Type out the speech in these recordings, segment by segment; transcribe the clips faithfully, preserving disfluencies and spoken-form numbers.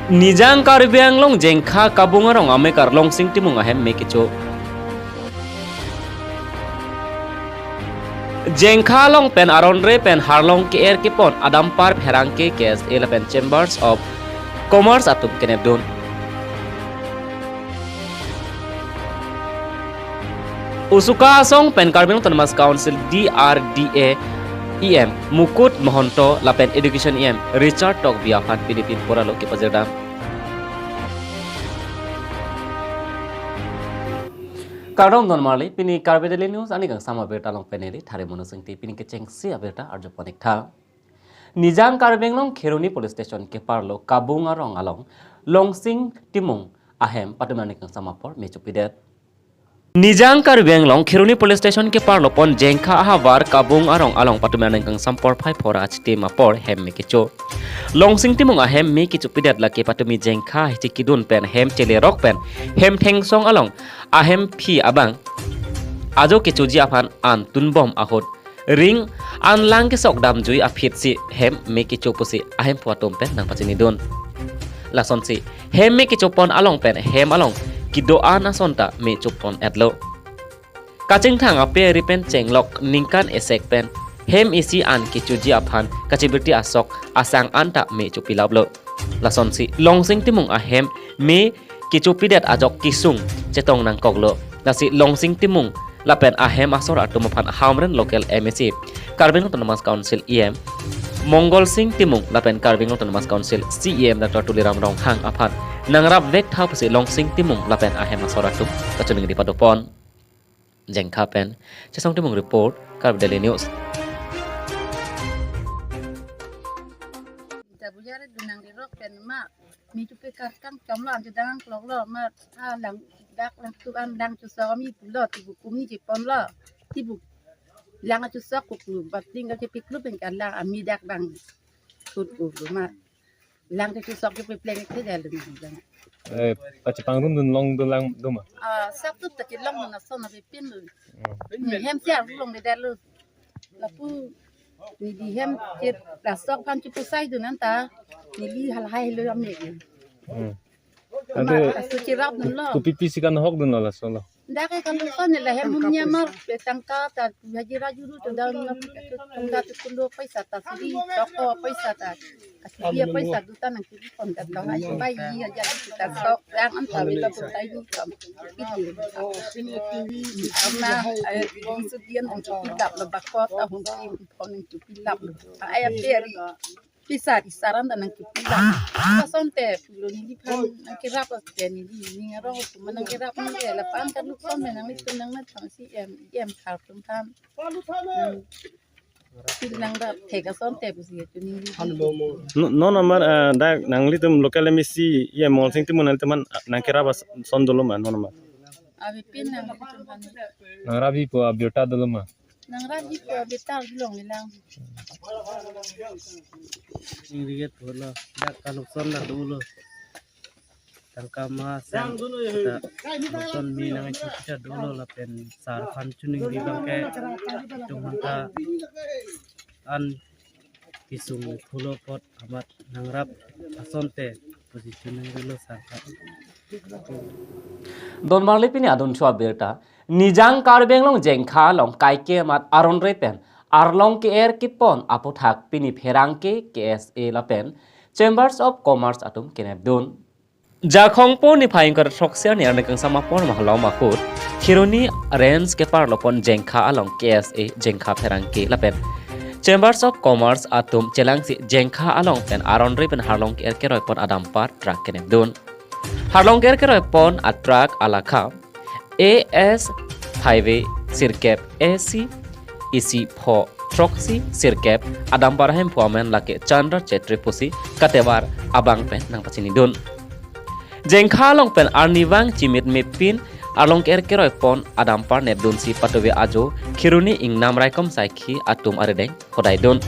Nijang Karbi Anglong Jengkha Kabung arong amekar Longsing Timung ahem me kecho. Jengkha along pen aronre pen harlong ke-er kepon adampar pherangke K S A lapen Chambers of Commerce atum kenepdun. Usuka asong pen Karbi Anglong Autonomous Council D R D A E M Mukut Mahanta lapen Education E M Richard Tokbi aphan Philippine Poralo kepajirdam. Kardom donmarli, pini Karbi Daily News ani kangsam abirta along pen neli Thare Mono Singti, pini kechengsi abirta arjupon ik tha. Nijang Karbi Anglong Kheroni Police Station keparlo Kabung arong along Longsing Timung ahem patumi arni kangsam apor me chopidet. Nijang Karbi Anglong Kheroni Police Station keparlo pon Jengkha ahavar Kabung arong along patumi arni kangsam porphai phora achitim apor hem me kecho. Longsing Timung ahem me kechopidet lake patumi Jengkha hichi kidun pen hem chelerok pen hem thengsong along ahem phi abang ajo kechoji aphan an tunbom ahut ring an lang kesok damjui aphit si hem me kecho pusi ahemphu atum pen nangpachinidun. Lasonsi hem me kechopon along pen hem along kedo-an ason ta me chopon etlo. Kachingthang ape ari pen chenglok ningkan esek pen hem isi an kechoji aphan kachibirti asok asang an ta me chopilaplo. Lasonsi Longsing Timung ahem me kechopidet ajok kesung chetong nangkoklo. Lasi Longsing Timung lapen ahem asor atum aphan Hamren Local M A C, Karbi Anglong Autonomous Council E M Mongol Sing Timung lapen Karbi Anglong Autonomous Council C E M Doctor Tuliram Ronghang aphan nangrapvek tha pusi Longsing Timung lapen ahem asor atum kachiningri padopon. Jengkha pen Chesong Timung report, Karbi Daily News. Jabu jare dunang rirok pen ma mi chupe karkang chomlo, an chedang kloklo ma, a lang dak lang tu an lang chusok mi pulo, tibu kumi chepon lo, tibu lang chusok kuklu batling ka chepiklu pen kan lang ami dak bang tut kuklu ma lang chusok ke pepleng ke jalu lang. Eh, pachepangrum dun long dun lang duma. Ah, sap tu ta chilong na son na pepin lu. Hmm. Ni hem sia long de dalu. Lapu neli hem chit lasok aphan chipusai dun anta neli halahai lo ame. Hmm. Ante asu chirap dun lo. Kopi pisi kan hok dun lo laso lo. Dak ke kan son ni la hem hum nyamar pe tangka ta hajira juru to daun lo. Tangka tu kulo paisa ta suri toko paisa ta. Kasi dia paisa duta nang kiri kon ta tau hai bai ji aja kita sok yang anta wila pun tai ju kam. Kiri. Karena eh, sudian untuk pilap lebakot tahun tim. Koning chupilap. Ai aperi. Pisar, pisaran ta nang chupilap. Asonte pulo neli aphan nang kerap aste neli ning arong tu nang kerap neli lapan kan lukson nang itu nang na thang si em em khartum aphan. Hmm. Pil nang rap thek asonte pusi tu neli. No, no number, eh, dak nanglitum local M A C, iya Mongol Sing Timung nanglitum aphan nang kerap ason dolo ma, no number. Abi pin nang itu aphan. Nangrapji pu abirta dolo ma. Nangrapji pu abirta long ilang. Ning riget holo, dak kalukson dak dolo. Tangka ma sen, ta lukson mi nang chita dolo lapen sar aphan chiningri abang ke itum aphan ta an kesung pulo apot amat nangrap asonte pusi chiningrilo sar aphan. Donmarli pini adun chua birta, Nijang Karbi Anglong Jengkha along kaike amat aronre pen arlong ke-er kepon aputhak pini pherangke K S A lapen Chambers of Commerce atum kenepdun. Jakhong po niphai ingkoi ra throksi arni arni kangsam apor mahalom ahut Kheroni Range keparlo pon Jengkha along K S A Jengkha pherangke lapen Chambers of Commerce atum chelangsi Jengkha along pen aronre pen harlong ke-er keroi pon adampar truck kenepdun. Harlong ke-er keroi pon a truck alakha A S highway sirkep A C isi pho throksi sirkep adampar ahemphu amen lake Chandra Chetri pusi katevar abang pen nangpachinidun. Jengkha along pen arnivang chimit mepin arlong ke-er keroi pon adampar nepdunsi patuve ajo Kheroni ingnam raikom saikhi atum arideng hodaidun.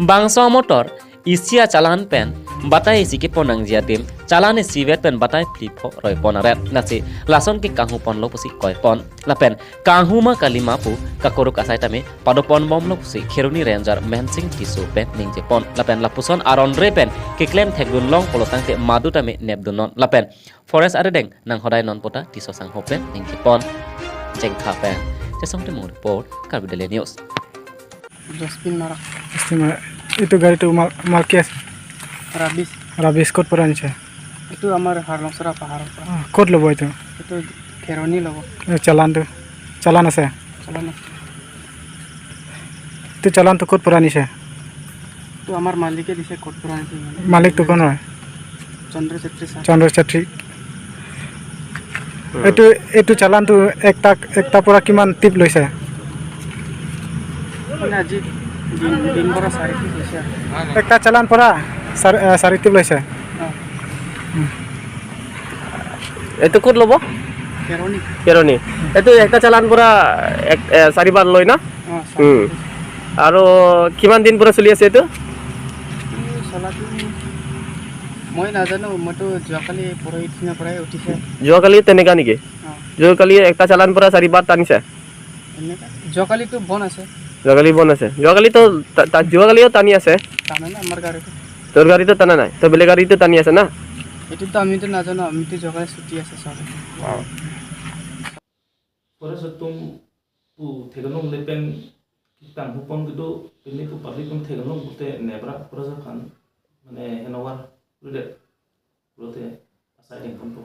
Bangso motor isi achalan pen batai isi kepon nangji adim, challan isivet pen batai phli pho roi pon aret. Lasi lason ke kanghu ponlo pusi koi pon. Lapen kanghu ma kali ma pu kakoruk asai tame pado pon bomlo pusi Kheroni Ranger Mehensing Tisso pen ningje pon. Lapen lapuson aron re pen keklem thekdun long pulo tangte madu tame nepdun non. Lapen forest arideng nang hodai non puta Tisso sangho pen ningje pon. Chengkha pen Chesong Timung report, Karbi Daily News. Jospin Marak. Jospin Marak. Itu gari itu mal, mal kes? Rabis. Rabis, kot pura anise? Itu amar Harlongsora pahar pura. Ah, kot lobo itu? Itu Kheroni lobo. Eh, challan tu? Challan ase? Challan ase. Itu challan tu kot pura anise? Itu amar malike dise kot pura anise. Malik tu kon hoy? Chandra Chetri sir. Chandra Chetri. Hmm. Itu, itu challan tu ekta, ekta pura kiman tip loise? Mane aji din, din pura sari tip loise. Ekta challan pura sar-, eh, sari tip loise? Oh. Hmm. Itu kot lobo? Kheroni. Kheroni. Itu ekta challan pura ek, eh, sari bar loi na? Oh, sari. Hmm. Aru kiman din pura choli ase itu? Itu challan tu মই নাজানো, মইতো যোৱাকালি পৰহি দিনা পৰাই উঠিছে। যোৱাকালি তেনেকা নেকি? অ। যোৱাকালি একটা চালান পৰা চাৰি বাৰ টানিছে? এনেকা। যোৱাকালিতো বন্ধ আছে। যোৱাকালি বন্ধ আছে। যোৱাকালিতো টা-, টা-, যোৱাকালিও টানি আছে? টানা নাই আমাৰ গাড়ীটো। তোৰ গাড়ীটো টানা নাই? তোৰ বেলেগ গাড়ীটো টানি আছে না? এইটোতো আমিতো নাজানো, আমিতো যোৱাকালি ছুটি আছে চব। অ। Forest atum pu theklong le pen ketang hupong kedo, pini pu public atum theklong pute nebra forest aphan mane handover ridet pulote asai dengponpo.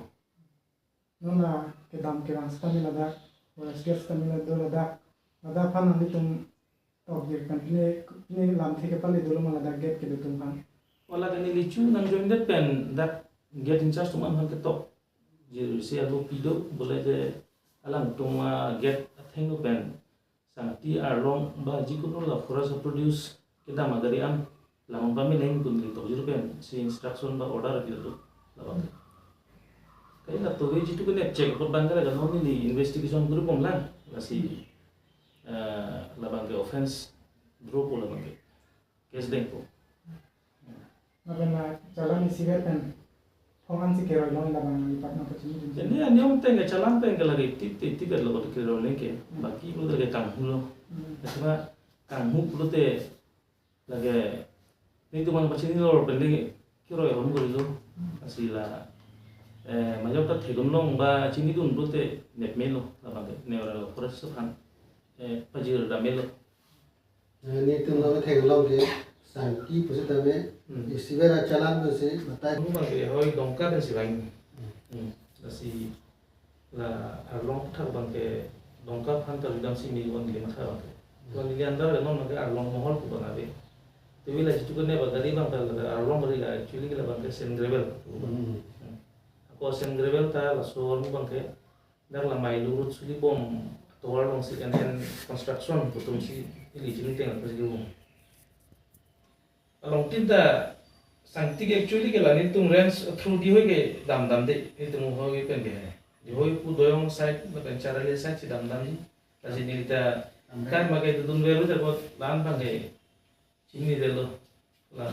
Non la kedam kevang sitame ladak, forest gate sitame ladak, ladak aphan nanglitum tokjir kan pine, pine lamthe kepale dolo ma ladak gate kedo atum aphan? Wala kani lichu nangjoindet pen dak gate in-charge atum aphan ketok. Jirsi ago pido bole je alangtum a gate athengno pen sangti arlong ba jikono la forest produce kedam agari an lamon pame neng kun tok jir pen si instruction ba order kedo labang. Kaila tobe jitu kene check apot bang kala non neli investigation group om lang lasi, eh, labang ke offence draw po labang ke. Case dengpo. Lapen na challan isivet pen thong an si keroi long labang ipat nangpachini dun. Jadi ani om teng ke challan pen ke lagi tip tip tip lo keroi neke. Hmm. Baki lo ke kanghu lo. Hmm. Karena kanghu pulote lagi ni tu mang pachini lo pen neke keroi hom kori lo. Hmm. Asila, eh, majok ta theklong ba chinidun pulote nepmelo labang ke ne ora lo forest aphan, eh, pajir damelo. Nelitum nang theklong ke sangti pusitame, hmm, isivet a challan pusi batai. Anu bang ke hoi Dongka pen si lain. Hmm. Hmm. Lasi la arlong thak bang ke Dongka aphan ta lidam si milion lima thak bang ke. Hmm. Tuan lili andar ke non bang ke arlong mohol pu bang ave. Tapi la jitu kene ba gari bang ta la arlong gari la actually ke labang ke sand gravel. Hmm. Hmm. Ako sand gravel ta laso arlong bang ke dak la Mailu road suli bom tovar along si N N construction pu atum si ili chini teng atum si bom. Along tin ta sangti ke actually ke la nelitum range through Dihoi ke dam damde, nelitum Dihoi pen ke hai. Dihoi pu Doyong side lapen Charali side si dam damji. Lasi neli ta kai ma ke dun veru ta kot lan bang ke chinidetlo. La,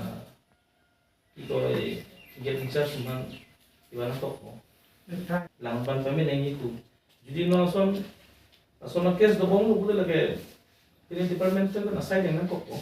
iko e gate in-charge atum aphan iwan tokpo. Lang pan kami neng itu. Jadi no ason, ason a case dobom lo pute lake pini department pen asai deng nangkokpo.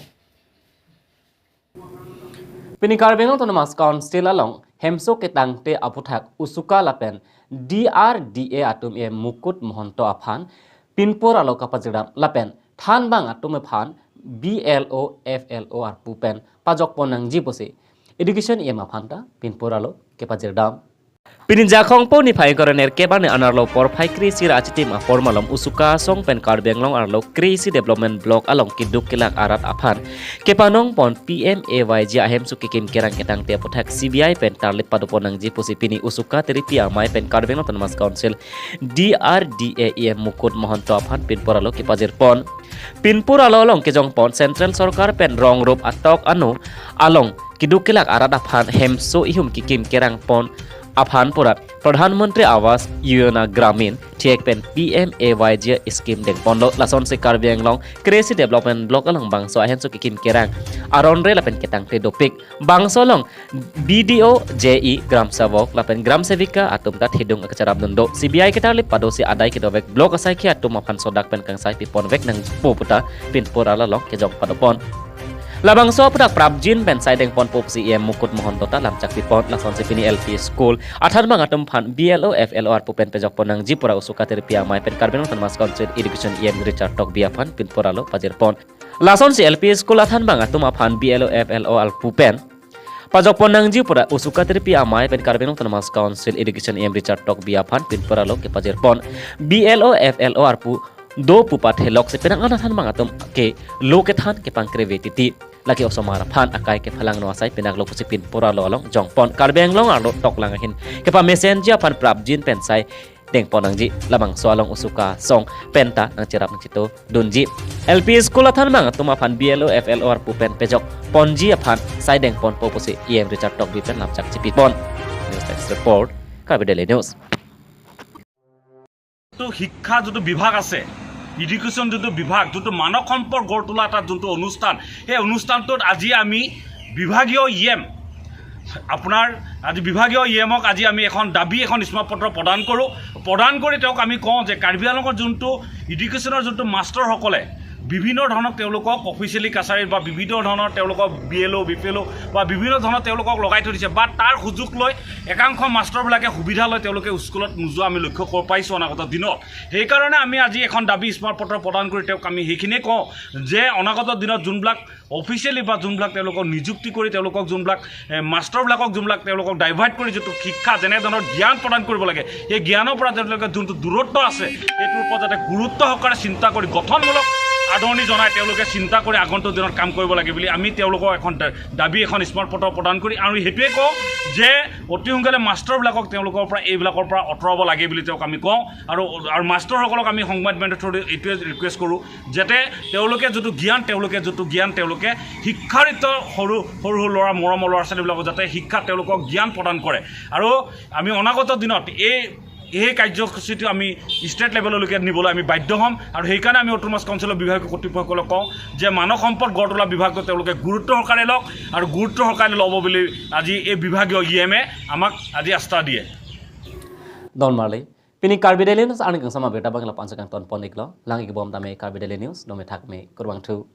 Pini Karbi Anglong Autonomous Council along hemso ketangte aputhak USUCA lapen D R D A atum E M Mukut Mahanta aphan pinpur alo kapajirdam lapen thanbang atum aphan B L O, F L O arpu pen pajokpon nangji pusi Education E M aphan ta pinpur alo kepajirdam. Pini Jakhong po niphai ingkoi ra nerkep arni anerlo porphai kre-isi ra achitim apor malom USUCA asong pen Karbi Anglong arlo kre-isi development block along keduk kelak arat aphan kepanongpon P M A Y G ahemso kekim kerang ketangte aputhak C B I pen tarlip padopon nangji pusi pini USUCA tiripi amei pen Karbi Anglong Autonomous Council D R D A E M Mukut Mahanta aphan pinpur alo kepajirpon. Pinpur alo along kejongpon Central Sorkar pen rong rup atok ano along keduk kelak arat aphan hemso ihum kekim kerangpon aphan pura Pradhan Mantri Awas Yojana Gramin thek pen P M A Y G scheme dengponlo. Lasonsi Karbi Anglong Krishi Development Block along bangso ahenso kekim kerang aron re lapen ketangte dopik. Bangso along B D O, J E, Gram Sevak lapen Gram Sevika atum ta thedung akacharap dun do. C B I ketarlip padosi adai kedovek block asaikhi atum aphan sodak pen kangsai piponvek nangpo puta pinpur alo along kejong padopon. Labangso aputhak prapjin pen sai dengponpo pusi E M Mukut Mahanta ta lamchak pipon. Lasonsi pini L P school athanbang atum aphan B L O, F L O arpu pen pejokpon nangji pura Usuka Tirpi Amei pen Karbi Anglong Autonomous Council Education E M Richard Tokbi aphan pinpur alo pajirpon. Lasonsi L P school athanbang atum aphan B L O, F L O arpu pen pajokpon nangji pura Usuka Tirpi Amei pen Karbi Anglong Autonomous Council Education E M Richard Tokbi aphan pinpur alo kepajirpon. B L O, F L O arpu do pu pathelok si penang an athanbang atum ke lo kethan kepangkreve titi. Lake osomar aphan akai kephalangno asai penang lo pusi pinpur alo along jongpon. Karbi Anglong arlo toklang ahin kepamesenji aphan prapjin pen sai dengpon nangji. Labangso along Usuka song penta nangcherap nangchito dunji. L P school athanbang atum aphan B L O, F L O arpu pen pejokponji aphan sai dengponpo pusi E M Richard Tokbi pen lamchak chipipon. News Desk Report, Karbi Daily News. তো শিক্ষা যিটো বিভাগ আছে, এডুকেশ্যন যিটো বিভাগ, যিটো মানৱ সম্পদ গঢ় তোলা এটা যোনটো অনুষ্ঠান, সেই অনুষ্ঠানটোত আজি আমি বিভাগীয় ই এম, আপোনাৰ আজি বিভাগীয় ই এমক আজি আমি এখন দাবী, এখন স্মাৰকপত্ৰ প্ৰদান কৰোঁ। প্ৰদান কৰি তেওঁক আমি কওঁ যে কাৰ্বি আংলঙৰ যোনটো এডুকেশ্যনৰ যোনটো মাষ্টৰসকলে বিভিন্ন ধৰণৰ তেওঁলোকক অফিচিয়েলি কাছাৰীত বা বিভিন্ন ধৰণৰ তেওঁলোকক বি এল অ', বি পি এল অ' বা বিভিন্ন ধৰণৰ তেওঁলোকক লগাই থৈ দিছে বা তাৰ সুযোগ লৈ একাংশ মাষ্টৰবিলাকে সুবিধা লৈ তেওঁলোকে স্কুলত নোযোৱা আমি লক্ষ্য কৰ-, পাইছোঁ অনাগত দিনত। সেইকাৰণে আমি আজি এখন দাবী স্মাৰকপত্ৰ প্ৰদান কৰি তেওঁক আমি সেইখিনিয়ে কওঁ যে অনাগত দিনত যোনবিলাক অফিচিয়েলি বা যোনবিলাক তেওঁলোকক নিযুক্তি কৰি তেওঁলোকক যোনবিলাক, এ, মাষ্টৰবিলাকক যোনবিলাক তেওঁলোকক ডাইভাৰ্ট কৰি যিটো শিক্ষা, যেনেধৰণৰ জ্ঞান প্ৰদান কৰিব লাগে, সেই জ্ঞানৰ পৰা তেওঁলোকে যোনটো দূৰত্ব আছে, সেইটোৰ ওপৰত যাতে গুৰুত্ব সহকাৰে চিন্তা কৰি গঠনমূলক আদৰণি জনাই তেওঁলোকে চিন্তা কৰি আগন্তুক দিনত কাম কৰিব লাগে বুলি আমি তেওঁলোকক এখন দা-, দাবী এখন স্মাৰকপত্ৰ প্ৰদান কৰি আৰু সেইটোৱে কওঁ যে অতি সোনকালে মাষ্টৰবিলাকক তেওঁলোকৰ পৰা, এইবিলাকৰ পৰা আঁতৰাব লাগে বুলি তেওঁক আমি কওঁ। আৰু, আৰু মাষ্টৰসকলক আমি সংবাদ মাধ্যমৰ থ্ৰুদি এইটোৱে ৰিকুৱেষ্ট কৰোঁ যাতে তেওঁলোকে যিটো জ্ঞান, তেওঁলোকে যিটো জ্ঞান তেওঁলোকে শিক্ষাৰিত সৰু, সৰু সৰু ল'ৰা, মৰমৰ ল'ৰা ছোৱালীবিলাকক যাতে শিক্ষা তেওঁলোকক জ্ঞান প্ৰদান কৰে। আৰু আমি অনাগত দিনত এই, এই কাৰ্যসূচীটো আমি ষ্টেট লেভেললৈকে নিবলৈ আমি বাধ্য হ'ম। আৰু সেইকাৰণে আমি অট'নমাছ কাউন্সিলৰ বিভাগীয় কৰ্তৃপক্ষসকলক কওঁ যে মানৱ সম্পদ গঢ় তোলা বিভাগটো তেওঁলোকে গুৰুত্ব সহকাৰে লওক আৰু গুৰুত্ব সহকাৰে ল'ব বুলি আজি এই বিভাগীয় ই এমে আমাক আজি আস্থা দিয়ে। Don Marley, pini Karbi Daily News arni kangsam abirta abang lapu-an si kangtonpon iklo, lang ikbom tame Karbi Daily News, dome thakme, kurvangthu.